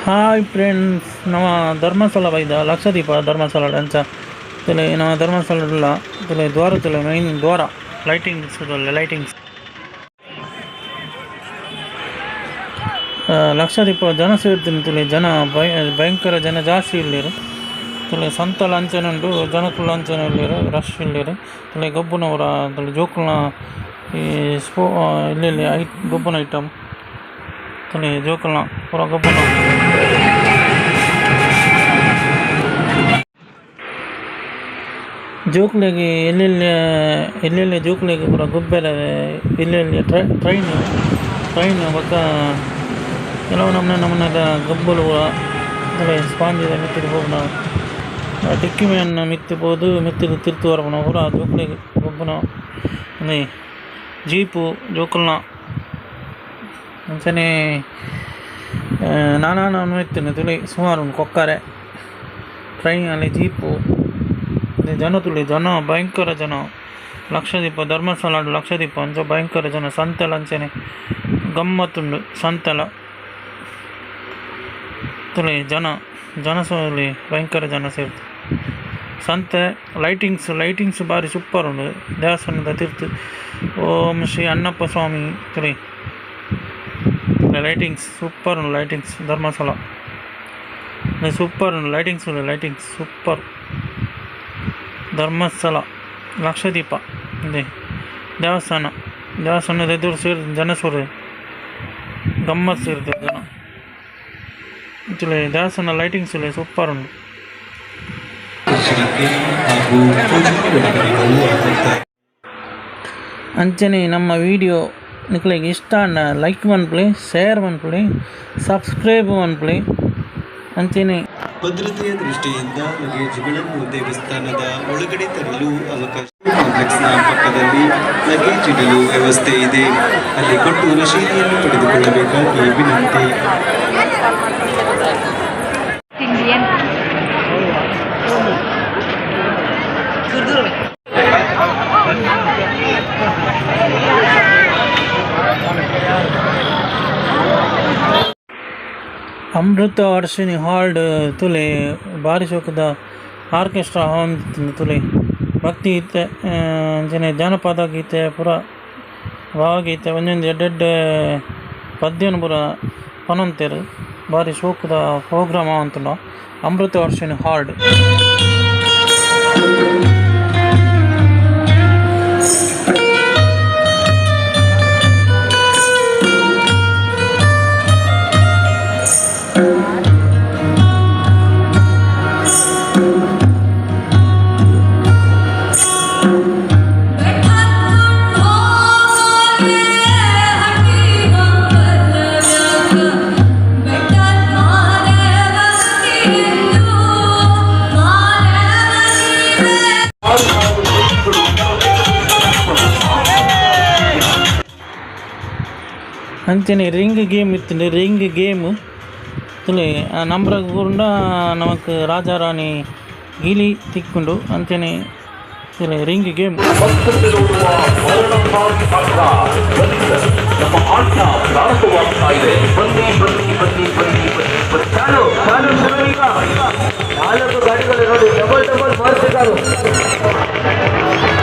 Hi friends, ನಮ ಧರ್ಮಸ್ಥಳ ಬೈದ ಲಕ್ಷದೀಪ ಧರ್ಮಸ್ಥಳ ಅಂಚ ತೂಲೆ ನಮ ಧರ್ಮಸ್ಥಳ ತೂಲೆ ದ್ವಾರ ತೂಲೆ ಮೈನ್ ದ್ವಾರ ಲೈಟಿಂಗ್ಸ್ ಲೈಟಿಂಗ್ಸ್. ಲಕ್ಷದೀಪ ಜನ ಸೇರ್ದಿನ ತೂಲೆ ಜನ ಭಯಂಕರ ಜನ ಜಾಸ್ತಿ ಉಲ್ಲೆರ್ ತೂಲೆ ಸಂತಲ ಅಂಚನೆ ಉಂಡು ಜನಕುಲು ಅಂಚನೆ ಉಲ್ಲೆರ್ ರಶ್ ಉಲ್ಲೆರ್ ತೂಲೆ ಗೊಬ್ಬುನ ಪೂರ ತೂಲೆ ಜೋಕುಲ್ನ ಈ ಎಲ್ಲ್ಯ ಎಲ್ಲ್ಯ ಗೊಬ್ಬುನ ಐಟಮ್ ತೂಲೆ ಜೋಕುಲ್ನ ಪೂರ ಗೊಬ್ಬುನ. ಜೋಕುಲೆಗ್ ಎಲ್ಲ್ಯ ಎಲ್ಲ್ಯ ಎಲ್ಲ್ಯ ಎಲ್ಲ್ಯ ಜೋಕುಲೆಗ್ ಪೂರ ಗೊಬ್ಬೆರೆ ಎಲ್ಲ್ಯ ಎಲ್ಲ್ಯ ಟ್ರೈನ್ ಟ್ರೈನ್ ಬೊಕ ಕೆಲವು ನಮೂನೆ ನಮೂನೆದ ಗೊಬ್ಬುಲು ಪೂರ ತೂಲೆ ಸ್ಪಾಂಜಿದ ಮಿತ್ತ್ ಡ್ ಪೋಪುನ ಡಿಕ್ಕಿ ಮ್ಯಾನ್ ನ ಮಿತ್ತ್ ಪೋದು ಮಿತ್ತ್ ಗ್ ತಿರ್ತ್ ಬರ್ಪುನ ಪೂರ ಜೋಕುಲೆಗ್ ಗೊಬ್ಬುನ ಉಂದೇ ಜೀಪ್ ಜೋಕುಲ್ನ ಅಂಚನೆ ನಾನಾ ನಮೂನೆ ಇತ್ತುಂಡು ತೂಲೆ ಸುಮಾರ್ ಉಂಡು ಕೊಕ್ಕರೆ ಟ್ರೈನ್ ಅಲ್ಲಿ ಜೀಪ್ ಜನ ತೂಲೆ ಜನ ಭಯಂಕರ ಜನ ಲಕ್ಷದೀಪ ಧರ್ಮಸ್ಥಳ ಲಕ್ಷದೀಪ ಅಂಚ ಭಯಂಕರ ಜನ ಸಂತೆಲ ಅಂಚನೆ ಗಮ್ಮತ್ ಉಂಡು ಸಂತೆಲ ತೂಲೆ ಜನ ಜನ ತೂಲೆ ಭಯಂಕರ ಜನ ಸೇರ್ದ್ ಸಂತೆ ಲೈಟಿಂಗ್ಸ್ ಲೈಟಿಂಗ್ಸ್ ಬಾರಿ ಸೂಪರ್ ಉಂಡು ದೇವಸ್ಥಾನದ ತಿರ್ತ್ ಓಂ ಶ್ರೀ ಅಣ್ಣಪ್ಪ ಸ್ವಾಮಿ ತೂಲೆ ಲೈಟಿಂಗ್ಸ್ ಸೂಪರ್ ಉಂಡು ಲೈಟಿಂಗ್ಸ್ ಧರ್ಮಸ್ಥಳ ಸೂಪರ್ ಉಂಡು ಲೈಟಿಂಗ್ಸ್ ಉಂಡು ಲೈಟಿಂಗ್ಸ್ ಸೂಪರ್ ಧರ್ಮಸ್ಥಳ ಲಕ್ಷದೀಪ ಉಂದೆ ದೇವಸ್ಥಾನ ದೇವಸ್ಥಾನದ ಎದುರು ಸೇರ್ ಜನ ಸೂರೆ ಗಮ್ಮತ್ ಸೇರ್ದೆರ್ ಜನ ತೂಲೆ ದೇವಸ್ಥಾನ ಲೈಟಿಂಗ್ಸ್ ಉಲ್ಲೆ ಸೂಪರ್ ಉಂಡು. ದರ್ಶನಕ್ಕೆ ಹಾಗೂ ಪೂಜೆಗೆ ಒಳಗಡೆ. ಅಂಚನೆ ನಮ್ಮ ವೀಡಿಯೋ ನಿಕ್ಲೆಗ್ ಇಷ್ಟ ಆಂಡ ಲೈಕ್ ಮನ್ಪುಲೆ, ಶೇರ್ ಮನ್ಪುಲೆ, ಸಬ್ಸ್ಕ್ರೈಬ್ ಮನ್ಪುಲೆ ಅಂಚನೆ. ಭದ್ರತೆಯ ದೃಷ್ಟಿಯಿಂದ ಲಗೇಜ್ಗಳನ್ನು ದೇವಸ್ಥಾನದ ಒಳಗಡೆ ತರಲು ಅವಕಾಶ. ಕಾಂಪ್ಲೆಕ್ಸ್ನ ಪಕ್ಕದಲ್ಲಿ ಲಗೇಜ್ ಇಡಲು ವ್ಯವಸ್ಥೆ ಇದೆ. ಅಲ್ಲಿ ಕೊಟ್ಟು ರಶೀದಿಯನ್ನು ಪಡೆದುಕೊಳ್ಳಬೇಕಾಗಿ ವಿನಂತಿ. Indian. ಅಮೃತ ವರ್ಷಿಣಿ ಹಾಲ್ಡ್ ತೂಲೆ ಬಾರಿ ಶೋಕುದ ಆರ್ಕೆಸ್ಟ್ರಾ ಆವೊಂದಿತ್ತುಂಡು ತೂಲೆ ಭಕ್ತಿ ಗೀತೆ ಅಂಚನೆ ಜಾನಪದ ಗೀತೆ ಪೂರ ಭಾವಗೀತೆ ಒಂಜೊಂಜಿ ಎಡ್ಡೆ ಎಡ್ಡೆ ಪದ್ಯನ್ ಪೂರ ಪನೊಂತೆರ್ ಬಾರಿ ಶೋಕುದ ಪ್ರೋಗ್ರಾಮ್ ಆವೊಂತುಂಡು ಅಮೃತ ವರ್ಷಿಣಿ ಹಾಲ್ಡ್. ಅಂಚನೆ ರಿಂಗ್ ಗೇಮ್ ಇತ್ತುಂಡು ರಿಂಗ್ ಗೇಮ್ ತೂಲೆ ಆ ನಂಬ್ರಗ್ ಬೂರ್ಂಡ ನಮಕ್ ರಾಜ ರಾಣಿ ಗಿಲಿ ತಿಕ್ಕುಂಡು ಅಂಚನೆ ತೂಲೆ ರಿಂಗ್ ಗೇಮ್. ನಮ್ಮ ಆಟ ಪ್ರಾರಂಭವಾಗ್ತಾ ಇದೆ. ಬನ್ನಿ ಬನ್ನಿ ಬನ್ನಿ ಬನ್ನಿ ಬನ್ನಿ ಬನ್ನಿ. ಚಾಲು ಚಾಲು ಈಗ ನಾಲ್ಕು ಗಾಡಿಗಳು ನೋಡಿ. Double double Maruti car,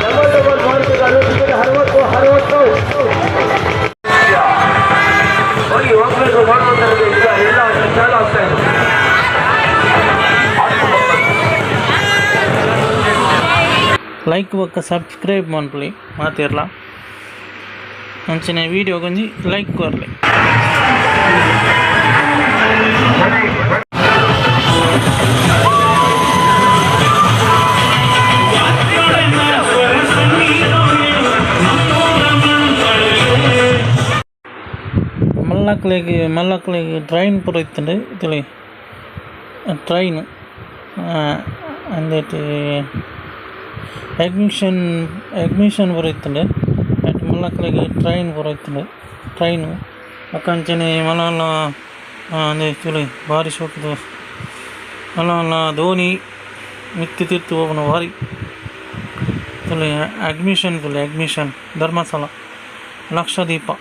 double double Maruti car. Ticket 60 60. ಹೋಗಿ ಹೋಗ್ಬೇಕು ಮಾಡುವಂತದ್ದು ಈಗ ಎಲ್ಲ ಚಾಲು ಆಗ್ತಾ ಇದೆ. ಲೈಕ್ ಬೊಕ್ಕ ಸಬ್ಸ್ಕ್ರೈಬ್ ಮನ್ಪುಲೆ ಮಾತೆರ್ಲ. ಅಂಚನೆ ವೀಡಿಯೋಗೊಂಜಿ ಲೈಕ್ ಕೊರ್ಲೆ. ಮಲ್ಲಕ್ಲೆಗ್ ಮಲ್ಲಕ್ಲೆಗ್ ಟ್ರೈನ್ ಪೂರ ಇತ್ತುಂಡು ತೂಲೆ ಟ್ರೈನ್ ಅಂದೆಟ್ ಅಡ್ಮಿಷನ್ ಅಡ್ಮಿಷನ್ ಪೂರ ಇತ್ತುಂಡು. ಐಟ್ ಮಲ್ಲಕ್ಲೆಗ್ ಟ್ರೈನ್ ಪೂರ ಇತ್ತುಂಡು ಟ್ರೈನ್ ಬೊಕ ಅಂಚನೆ ಮಲ್ಲ ಮಲ್ಲ ಉಂದು ತೂಲೆ ಬಾರಿ ಶೋಕುದ ಮಲ್ಲ ಮಲ್ಲ ದೋಣಿ ಮಿತ್ತ್ ತಿರ್ತ್ ಪೋಪುನ ಬಾರಿ. ತೂಲೆ ಅಡ್ಮಿಷನ್ ತೂಲೆ ಅಡ್ಮಿಷನ್ ಧರ್ಮಸ್ಥಳ ಲಕ್ಷದೀಪ.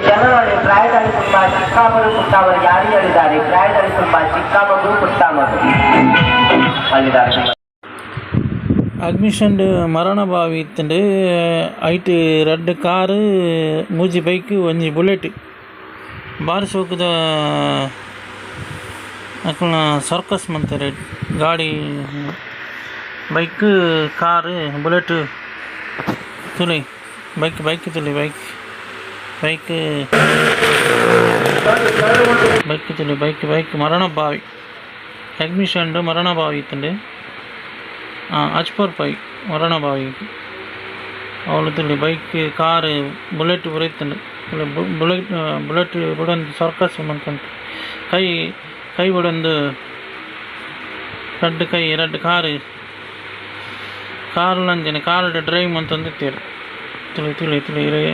ಜನರಲ್ಲಿ ಪ್ರಾಯದಲ್ಲಿ ತುಂಬಾ ಚಿಕ್ಕ ಮಗು ಪುಟ್ಟ ಯಾರು ಹೇಳಿದ್ದಾರೆ? ಪ್ರಾಯದಲ್ಲಿ ತುಂಬಾ ಚಿಕ್ಕ ಮಗು ಪುಟ್ಟ ಮಗು ಅಲ್ಲಿದ್ದಾರೆ. ಅಡ್ಮಿಷನ್ ಮರಣ ಬಾವಿ ಇತ್ತಂಡು. ಐಟ್ ರಡ್ಡ್ ಕಾರು, ಮೂಜಿ ಬೈಕ್, ಒಂಜಿ ಬುಲೆಟ್. ಬಾರಿ ಶೋಕುದ ಅಕಲ್ನ ಸರ್ಕಸ್ ಮಂತೆರ್. ಗಾಡಿ, ಬೈಕ್, ಕಾರ್, ಬುಲೆಟ್. ತೂಲೆ, ಬೈಕ್ ಬೈಕ್ ತೂಲೆ, ಬೈಕ್ ಬೈಕ್ ಬೈಕ್ ತೂಲೆ, ಬೈಕ್ ಬೈಕ್. ಮರಣ ಬಾವಿ ಅಡ್ಮಿಷನ್ ಮರಣ ಬಾವಿ ಇತ್ತಂಡು. ಅಜ್ಪರ್ ಪೈ ಮರಣ ಬಾವಿ. ಅವ್ಲು ತೂಲೆ, ಬೈಕ್, ಕಾರ್, ಬುಲೆಟ್ ಪೂರ ಇತ್ತುಂಡು. ಬುಲೆಟ್ ಬುಲೆಟ್ ಬುಡೊಂದು ಸರ್ಕಸ್ ಮಂತೊಂದು ಕೈ ಕೈ ಬುಡೊಂದು, ರಡ್ಡ್ ಕೈ, ರಡ್ಡ್ ಕಾರ್. ಕಾರ್ ಅಂಚನೆ ಕಾರ್ ಡ್ರೈವ್ ಮಂತೊಂದು ಇತ್ತೆರ್. ತೂಲೆ ತೂಲೆ ತೂಲೆ.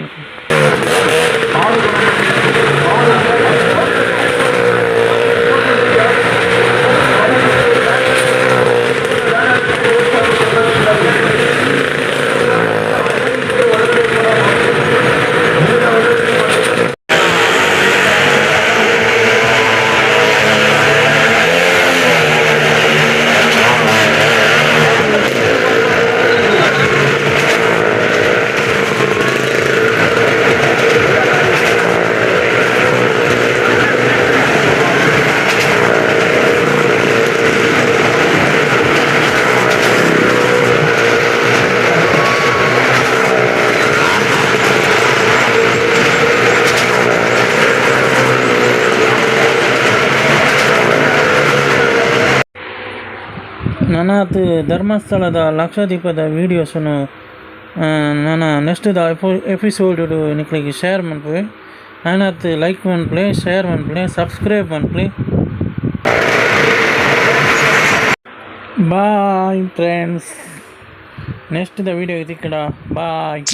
ನನಾತ್ ಧರ್ಮಸ್ಥಳದ ಲಕ್ಷದೀಪದ ವೀಡಿಯೋಸ್ನು ನನ ನೆಕ್ಸ್ಟ್ ದ ಎಪಿಸೋಡ್ ನಿಕ್ಲೆಗ್ ಶೇರ್ ಮನ್ಪುವೆ. ನನಾತ್ ಲೈಕ್ ಮನ್ಪುಲೆ, ಶೇರ್ ಮನ್ಪುಲೆ, ಸಬ್ಸ್ಕ್ರೈಬ್ ಮನ್ಪುಲೆ. Bye friends, next the video ತಿಕ್ಕಡ. ಬಾಯ್.